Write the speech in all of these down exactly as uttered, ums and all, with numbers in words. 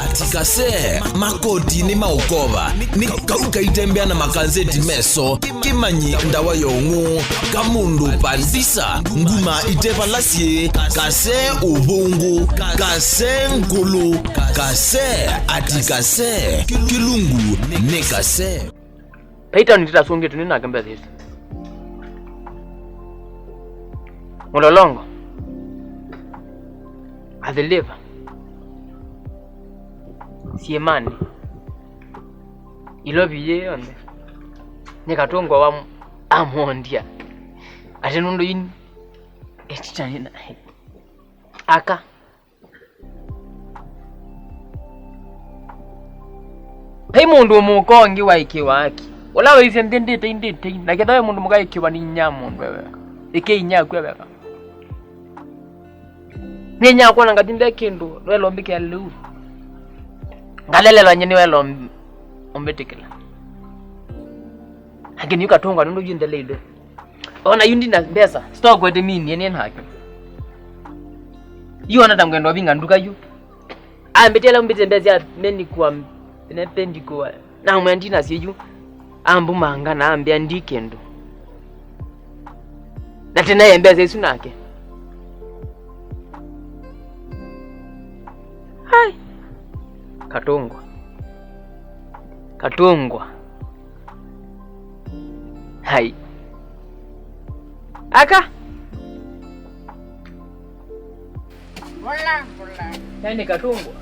Ati kase, makoti nĩ maũkova, nĩ kau kaitembea na makanzeti meso, kĩmanyi ndawa ya ũng'ũ, kamũndũ pandisa, nguma ite vala syĩ, kase ũvũngũ, kase ngũlũ, kase, ati kase, kĩlungu nĩ kase. Peter nĩtasũngĩtwe nĩ nake mbesa isu. Mũlolongo. Athiliva. Siemani. Ilovi yĩ yonthe. Nĩ Katũngwa wa amwondya. Ati nũndũ ini. Etitanina. Aka. Vai mũndũ mũka ũngĩ waĩkĩwa aki, ũla waisye, "Nthĩ ndĩtei, ndĩtei." Na ketha ve mũndũ mũka ĩkĩwa nĩ inya mũndũ eweka. Ĩkĩ inya aku eweka. Nĩ inya akwona ngathi nde kĩndũ, nwelombĩkĩa lĩu. Ngalelelwa nye nĩwelombĩtĩkĩla. Lakini yu Katũngwa nũndũ yu ntheleilwe. Ona yu ndina mbesa, stock eti mini ene nake. Yu ona ta ngwenda ũvinga nduka yu. Ambĩtĩe la mbĩtĩe mbesa ya menikwa, ne pendikwa. Na mwe ndina sye yu. Ambumanga na ambĩa ndi kĩndũ. Na tena ye mbesa isu nake. Hai. Katũngwa. Katũngwa. Hai. Aka. Mbola, mbola. Yaani Katũngwa.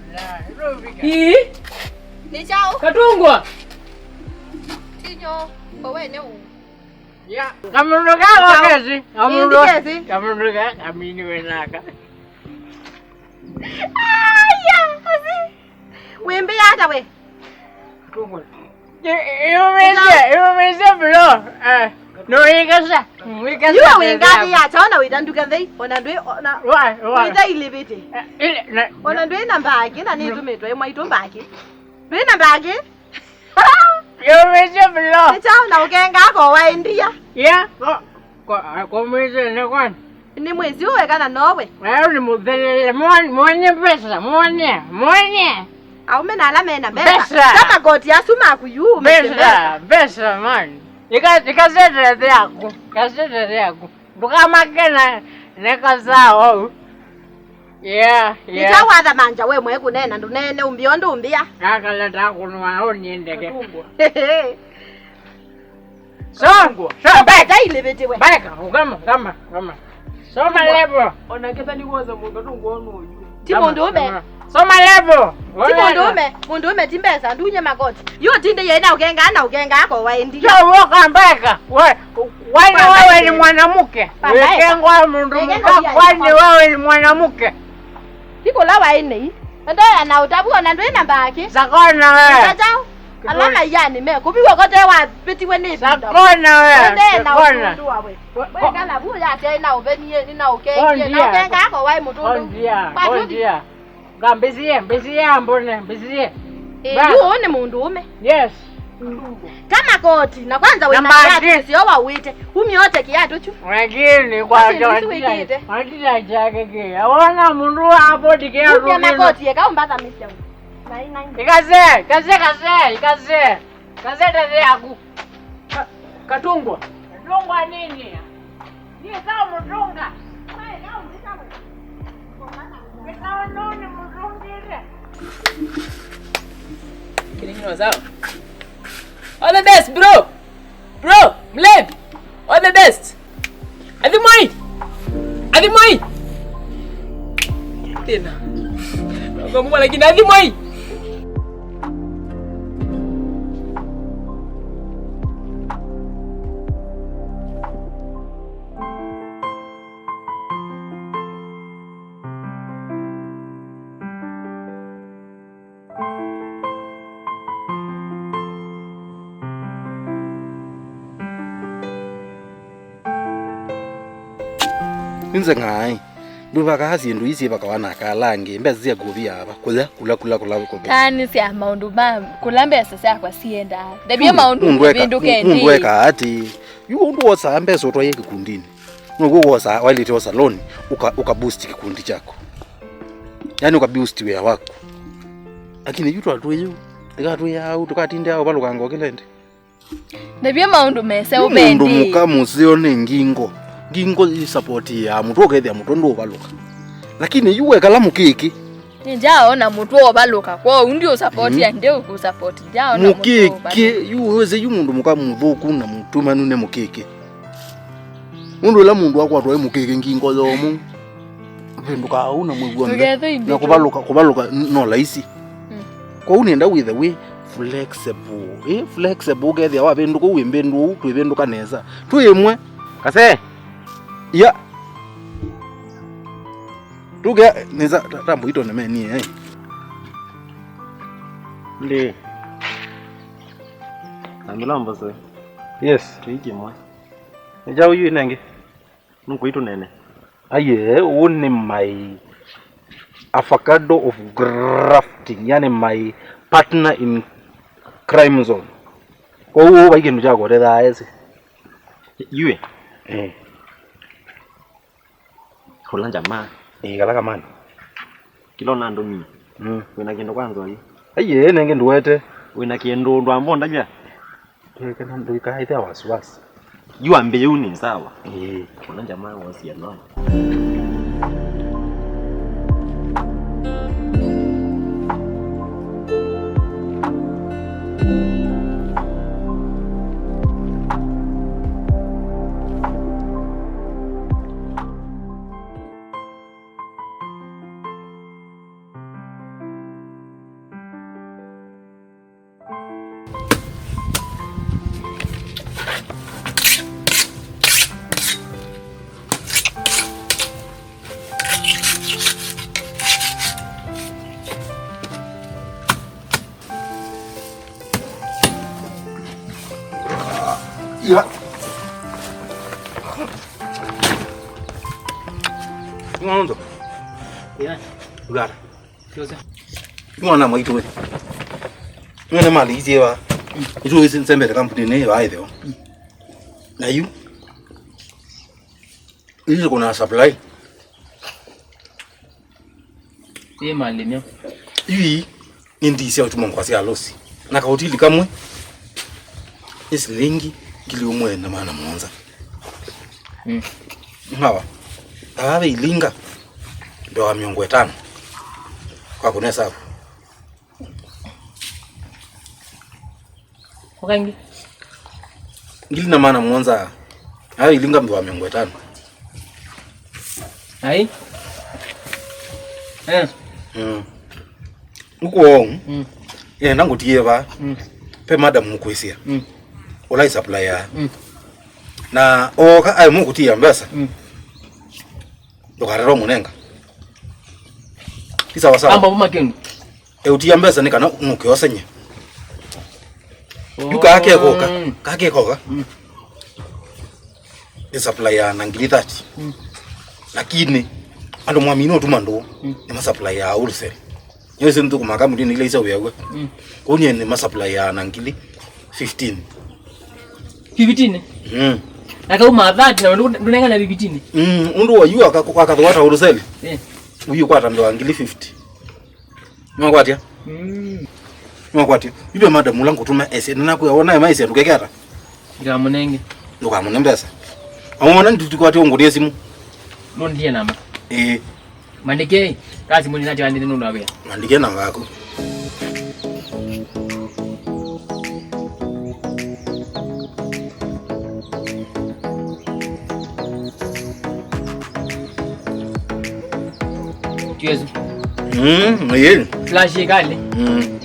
Mbola, ĩlo vika. Ii. Nĩ kyaũ? Katũngwa. Tinyo, kwa we nĩ ũ? Ya, kamũndũ ka wakesi. Kamũndũ. Ĩndĩ kesi. Kamũndũ ka kamini wenaka. Aya, asi. Wĩmbĩa ata we? Katũngwa. Ĩ-, ĩ-, ĩũmĩsye, ĩũmĩsye bro. Eh, nũikasa. Nũikasa. Yu wĩngathĩ ya chao na wĩta nduka thei, ona ndwĩ, ona wa, wa. Wĩta ilivĩte. Eh, ile, na, ona ndwĩ na mbaki, na nĩtũmĩtwe mwaitũ mbaki. Ndwĩ na mbaki? Yũmĩsye bro. Nĩ chao na ũkenga ako waendia. Yeah, ko, ko, ko mwĩsĩ nĩ kwani? Nĩ mwĩsĩ ũwe kana nowe? Wewe nĩ mũthelele, mwon-, mwonye pesa, mwonye, mwonye. Aume na ala mena mbesa. Mbesa. Kama koti asu maku yu, umĩsĩ mbesa, mbesa. Mbesa, man. Ika, ika sentence yaku, ika sentence yaku. Ndũkamake na, neka sawa ũu. Yeah, yeah. Nĩkya watha manja we mwe kũneena, ndũneene ũmbĩa ũndũ ũmbĩa. Akala ta kũnwa ũnyie ndeke. Katũngwa. So, so, back. Ilivĩtĩwe. Back, ukama, kama, kama. Soma level. Ona ketha nĩ kwoza mũndũ ndũngwona ũyu. Ti mũndũ ũme. Soma level. Ti mũndũ ũme. Mũndũ ũme ti mbesa, ndunye makoti. Yo tinde yena ũkenga na ũkenga ako waendi. Yo, woka mbeka. We, wani wewe ni mwanamke? Wekengwa mũndũ mũka, kwani wewe ni mwanamke? Ti kũla waĩ nei. Endeea na ũtavu ona ndwĩ na mbaki. Sakona we. Ala maiani me kũviwa kote wavĩtiwe nĩ ivinda. Sakona we. Endeea na sakona. Ũtundu wawe. We, ko-, wekala vu yasya ĩna ũvenie, nĩna ũkengie, na ũkenga ako waĩ mũtũndũ. Ondia, ondia. Ngambĩsĩ ye, mbĩsĩ ye ambone, mbĩsĩ ye. Eh, yu ũũ nĩ mũndũ ũme. Yes. Kama koti, na kwanza wĩna mbaki. Sio wawĩte. Umi ote kiatu chu. Lakini kwa wĩkĩte. Wakati chake kia. Ona mũndũ wa bodi kia. Umi makoti eka umbatha misia. Nai, nai. Ikaze, kaze, kaze, ikaze. Kaze tete yaku. Ka-, Katũngwa. Katũngwa nini? Nĩ kama mũtũnga. Nĩ kama mũtũnga. Nĩ kama mũtũngire. Kĩnĩkĩno sawa. All the best, bro. Bro, mlevi. All the best. Athimoi. Athimoi. Tena. Kwa Mungu, lakini Athimoi. Nze ng'ai. Ndũvakaa syĩndũ ii syĩvakawa na akala angĩ, mbesa sya kũvia ava, kũya, kũla, kũla, kũla, kũla. Kaanĩsya maũndũ ma kũla mbesa syakwa siendaa. Ndavye maũndũ mũndũ eka-, kũvĩndũka mũndũ ĩndĩ. Ekaa atĩ, yu ũndũ wosaa mbesa ũtwaie kĩkundinĩ. Nũkw'o wosaa, wailĩte osa loan, ũka, ũka boost kĩkundi kyaku. Yaani ũka boost wĩa waku. Lakini yu twatwĩyu, ĩkatwĩaa au, tũkatindĩa au valũkanga o kĩla ĩndĩ. Ndavye maũndũ mese. Yu mũndũ ũvendi. Mũka mũseo nĩ ngingo. Ngingo ĩ support ya mũtwe, ũkethĩa mũtwe ndũũvalũka. Lakini yu wekala mũkĩkĩ. Nĩnjaona mũtwe ũvalũka, kwoou ndi ũsupport. Mm. Ndi ũkũsupport, njaona mũtwe ũvalũka. Mũkĩkĩ, yu wĩsĩ yu mũndũ mũka mũthũku na mũtumanu nĩ mũkĩkĩ. Nũndũ ĩla mũndũ akwatwa e mũkĩkĩ ngingo yomũ, vĩndũkaa ũu na mwĩw'o nthĩ. Ndũkethwe imbĩtũ. Na kũvalũka, kũvalũka n-, no laisi. Mm. Kwoou nĩenda wĩthe wĩ flexible. Ĩ, flexible, ũkethĩa wavĩndũka ũu, ĩmbĩndũ ũu, twĩvĩndũka nesa. Twĩ ĩmwe. Kase! Ya. Tuge, nesa, ta-, tambo ito nemenie, eh. Ndi. Ambila mboso. Yes. Tuiki mwa. Nĩ kyaũ yu ĩnenge? Nũkwĩtũ nene. Aye, ũũ nĩ my avocado of grafting, yani my partner in crime zone. Kwoou vai kĩndũ kya kũtethaa esi. Yue? Eh. Kũla njamaa. Eh, kala kamani. Kila ũnandũmie. Mm. Wĩna kĩndũ kwa nzoi? Aiye, nenge ndũete. Wĩna kĩndũ ndwambonda kya? Ndũikana, ndũikaethĩa wasiwasi. Yu ambĩĩu nĩ sawa. Ĩĩ. Kũla njamaa wosie loan. Ila. Ng'ondo. Yeah. Ugara. Kyoza. Mwana mwaitũ we. Mwana mali izi wa. Izo izi nsembere kampuni ne wa itheo. Na yu. Izi kuna supply. Ĩ malimya. Ii nĩ ndii sya ũtuma ngwa sya losi. Na kautili kamwe nĩ silingi ngili ũmwe na maana mũonza. Mm. Ngawa. Awe ilinga. Ndo wa mĩongo ĩtano. Kwa kũnesa. Ũkangi. Ngili na maana mũonza. Ayo ilinga mbi wa mĩongo ĩtano. Ai. Eh. Mm. Uko. Mm. Enda ngũtie va. Mm. Pe madam mũkwĩsĩa. Mm. Ũla i supplier. Mm. Na oka ayo mũkũtia mbesa. Mm. Ndũkarero mũnenga. Ti sawa sawa. Amba buma kĩndũ. Eutia mbesa nĩ kana nũke ũsenye. Yu kaa kekoka, mm, kaa kekoka. Mm. Nĩ supply ya na ngili thirty. Mm. Lakini andũ mwamina ũtuma ndũ, mm, nĩ ma supply ya wholesale. Nyo isu nĩtũkũmaa kambuni ila isa wĩaw'a. Mm. Kũu nyie nĩ ma supply ya na ngili fifteen. Fifteen? Mm. Na kauma thirty na ndũ-, ndũnengana fifteen? Mm, ũndũ wa yu aka-, akathũa ta wholesale. Eh. Uyu kwata mbee wa ngili fifty. Nĩwakwatya? Mm. Nĩwakwatya? Ibe madam ũla ngũtũma ese, nĩnakwĩa wona ema ese ndũkeketa? Ndĩkamũnenge. Ndũkamũne mbesa. Amwona nĩtũtikwatya ũngũthie simũ. Nũndie namba. Ĩĩ. Mandĩke, kasi mũni nacho andĩ nũndũ wa wĩa. Mandĩke namba yaku. Tuyesu. Mm, ĩĩ. Flash ĩkalĩ. Mm.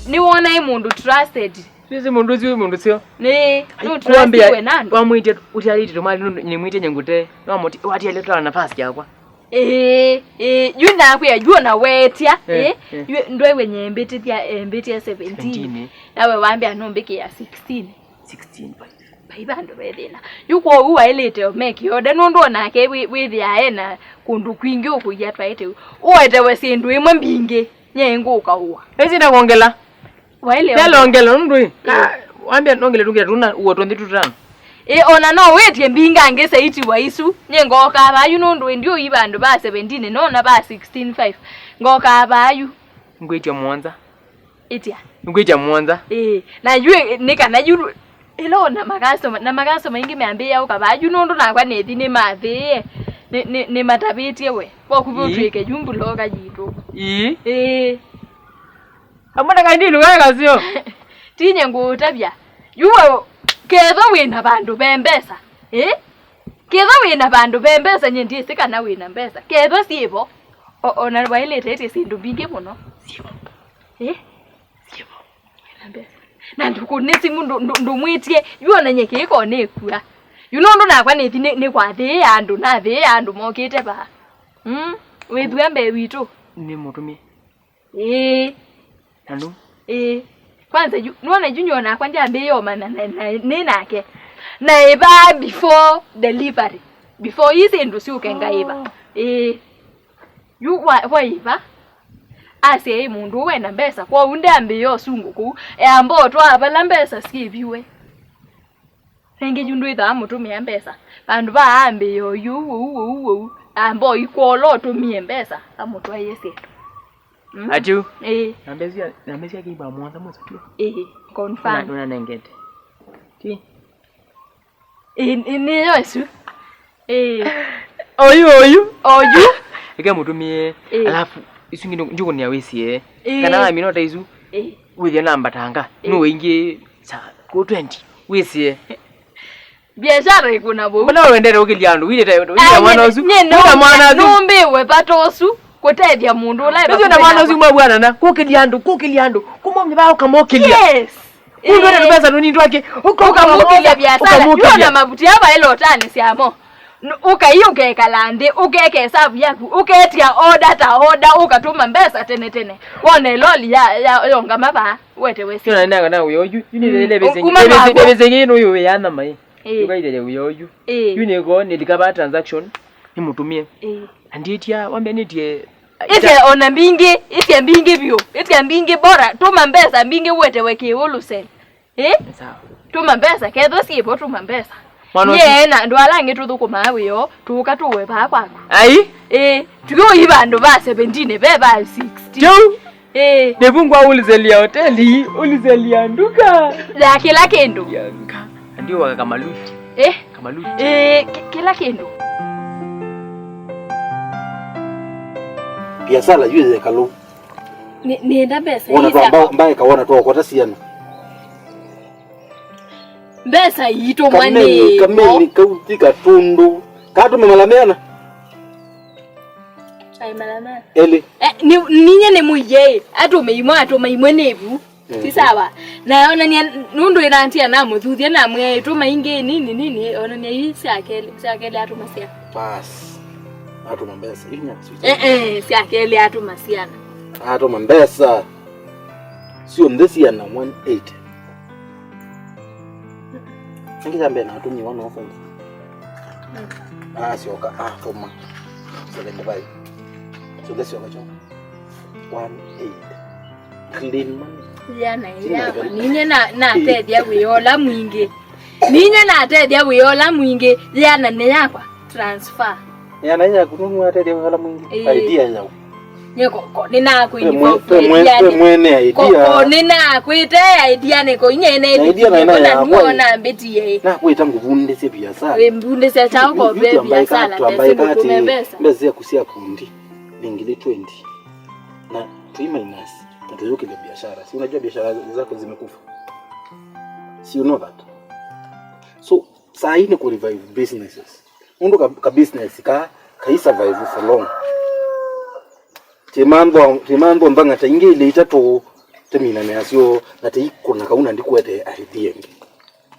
Nĩwona ĩ mũndũ trusted. Sisi mũndũ ũcio, mũndũ sio. Nĩ, ai, no trusted kwambia, we nani? Wamwĩtye ũtialĩte tũmali nũndũ nĩmwĩtye nyengũte. No mũti, watialĩte twa nafasi yakwa. Ĩĩ, ĩĩ, yu nakwĩa, yu ona weetya, eh, ĩĩ, eh, yu ndwaiwe nyembĩtĩthya, embĩtĩa seventeen. Seventeen, eh. Nawe wambĩa nũmbĩkĩa sixteen. Sixteen five. Vai vandũ ve thĩna. Yu kwoou waĩlĩte ũmeke oda nũndũ onake wĩ- wĩthĩaa ena kũndũ kwingĩ ũkũia twaĩte u. Ũetewe syĩndũ imwe mbingĩ, nye ngũkaũa. Ĩsina kwongela. Waĩle Nelo ongela nũndũ ĩ. Ka wambia nongele tungila tuna uo twenty tutano. Ĩ, ona no wĩtye mbingangĩ saiti wa isu, nye ngokaa vaa yu nũndũ ĩndĩ ũi vandũ va seventeen nona va sixteen five. Ngokaa vaa yu. Ngwĩtya mũonza. Ĩtya. Nĩkwĩtya mũonza. Ĩĩ. Na yu ĩ- nĩ kana yu ĩla ona makastoma, na makastoma aingĩ meambĩĩa ũka vaa yu nũndũ nakwa nethi nĩmathĩĩe, nĩ- nĩ- nĩmatavĩtye we. Kwa kuvĩ Ĩĩ. ũtwĩke yu mbuloka yitũ. Ĩĩ. Ĩĩ. Amwe na kaindi lugae kasio. Tinye ngũũtavya. Yu we kethwa wĩ na vandũ ve mbesa. Ĩĩ. Kethwa wĩ na vandũ ve mbesa, nye ndyĩsĩ kana wĩ na mbesa. Kethwa syĩvo. O- ona waĩlĩte ĩtye syĩndũ mbingĩ mũno. Syĩvo. Ĩĩ. Syĩvo. Wĩna mbesa. Na ndũkũne simũ ndũ- ndũ- ndũmwĩtie, yu ona nye kĩko nĩkua. Yu nũndũ nakwa nĩthi nĩ- nĩkwathĩĩa andũ, nathĩĩa andũ mokĩte vaa. Mm, wĩthua mbee witũ. Nĩ mũtumie. Ĩĩ. Nanu? Ĩĩ. Kwanza yu, nuona yu nyona nakwa ndyambĩĩa ũmanya na- na- nĩ nake. Na ĩvaa before delivery. Before ii syĩndũ syũke ngaĩva. Oh. Ĩĩ. Yu wa- waiva, asya ĩ mũndũ ũũ ena mbesa, kwoou ndambĩĩa ũsungũ kũu, eamba ũtwaa vala mbesa syĩviwe. Nengĩ yu ndwĩthaa mũtũmĩa mbesa, vandũ va ambĩĩa ũyu ũu ũu ũu, amba ũikwola ũtũmie mbesa, amũtwaĩe syĩndũ. Mm. Atyu? Ĩĩ. Na mbesa, na mbesa kĩiva mũonza mwesa tu. Ĩĩ, confirm. Nũnanengete. Ti? Ĩĩ, nĩ- nĩyo ĩsu. Ĩĩ. Oyu, oyu. Oyu. Eke mũtumie. Ĩĩ. Alafu isu ngi ndikũnia wĩsie. Ĩĩ. Kana amina ta isu. Ĩĩ. Wĩthie na mbatanga. Ĩĩ. Nũ wĩingĩ sa ku twenty. Wĩsie. Biashara ĩkũna vau. Mbona wendete ũkĩlya andũ? Wĩthie ta wĩthie mwana ũsu. Wĩthie mwana ũsu. Nũmbĩwe vata ũsu. Kũtethya mũndũ ũla. Ũcio na mwana ũcio mwabwanana, kũkĩlya andũ, kũkĩlya andũ, kũmomya vaa ũkamokĩlya. Yes. Mũndũ ena tũmesa tũnini twake, ũka- ũkamũkĩlya biasara. Ũkamũkĩlya. Yu ona mavuti aa vaĩ lotanĩ syamo. N- ũkai ũkekala nthĩ, ũkeka ĩsavu yaku, ũketya order ta order, ũkatũma mbesa tene tene. Wone loli ya- ya- yongama vaa, wetewe si. Sio na nanga na uyo yu, yu ni Mm. Lebe zengi. Kuma Lebe zengi, mabo. Lebe zengi no yo ya na mai. Ĩĩ. Yukaitele uyo yu. Ĩĩ. Yu nĩko nĩlikavaa transaction, nĩmũtũmĩe. Ĩĩ. Andĩtya wambe nĩtie. Ĩtya ona mbingĩ, ĩtya mbingĩ vyũ, ĩtya mbingĩ bora, tũma mbesa mbingĩ ũetewe kĩũlũse. Ĩ? Sawa. Tũma mbesa, kethwa syĩvo tũma mbesa. Mwana ũcio. Nyie na andũ ala angĩ tũthũkũmaa wĩoo, tũũka tũwe vaa kwaku. Ai? Ĩ, tuyo i vandũ va seventeen, ve va sixteen. Kĩu? Eh. Nĩvu ngwa ulizelia hoteli, ulizelia nduka. Ya kila kĩndũ. Ya nduka. Ndio waka kamaluti. Eh? Kamaluti. Eh, ki- kila kĩndũ. Biasala yu ĩkalũ. Nĩ- nĩenda mbesa. Wona ii twa syakwa. Mba- mbaeka wona twakota siana. Mbesa iitũ. Kameni, mwanĩko. Kameni kauti katundu. Katume mala meana. Ai, mala meana. Eli. Eh, ni- ninye nĩ mũiye. Atũme imwe, atũma imwe nĩvu. Mm. Ti sawa. Na onania nũndũ ĩrantia namũthuthya namwĩa ĩtũma ingĩ nini nini, onania ii sya kelĩ, sya kelĩ atũma sya. Bas. Atũma mbesa. Ii nya. Eh, eh, sya kelĩ atũma syana. Atũma mbesa. Sio nthĩ syana one eighty. Nĩkĩ kya mbee natũmie one oh five? Mm. Asyoka atũma seventy-five. So nthĩ syoka kyo one eight. Clean money. Yĩana ĩyakwa. Ninye na- natethya wĩa ũla mwingĩ. Ninye natethya wĩa ũla mwingĩ. Yĩana nĩ yakwa. Transfer. Yĩana yaku nũnũ watethya wĩa ũla mwingĩ. Ĩĩ. Idea yaku. Nye ko- ko- nĩnakwĩndi. Twe mwe- kwa twe mwe- idea twe nĩ- mwene idea. Ko- ko- nĩnakwĩte idea nĩ ko inye ene. Na idea na ina yakwa. Nĩwona mbĩtie. Nakwĩta ngũvundĩsye biasara. Wĩmbundĩsya chao ko. Yu- yu be twambaĩka- biasara, twambaĩka mbesa atĩ, mbesa. Mbesa syaku sya kundi nĩ ngili twenty. Na tui minus, na tuyũkĩlya biashara. Si unajua biashara zako zimekufa? Si you know that? So, saa hii ni ku revive businesses. Nũndũ ka, ka business ka, kai survive for long. Timanthwa, timanthwa mbang'a ta ingĩ ilĩ itatũ, tĩminane nasyo, na tĩikũna kau na ndikwete idea ĩngĩ.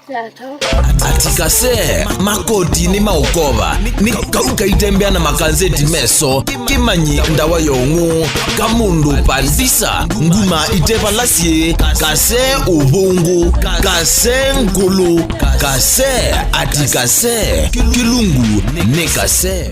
Ati kase, makoti nĩ maũkova, nĩ kau kaitembea na makanzeti meso, kĩmanyi ndawa ya ũng'ũ, kamũndũ pandisa, nguma ite vala syĩ, kase ũvũngũ, kase ngũlũ, kase, ati kase, kĩlungu nĩ kase.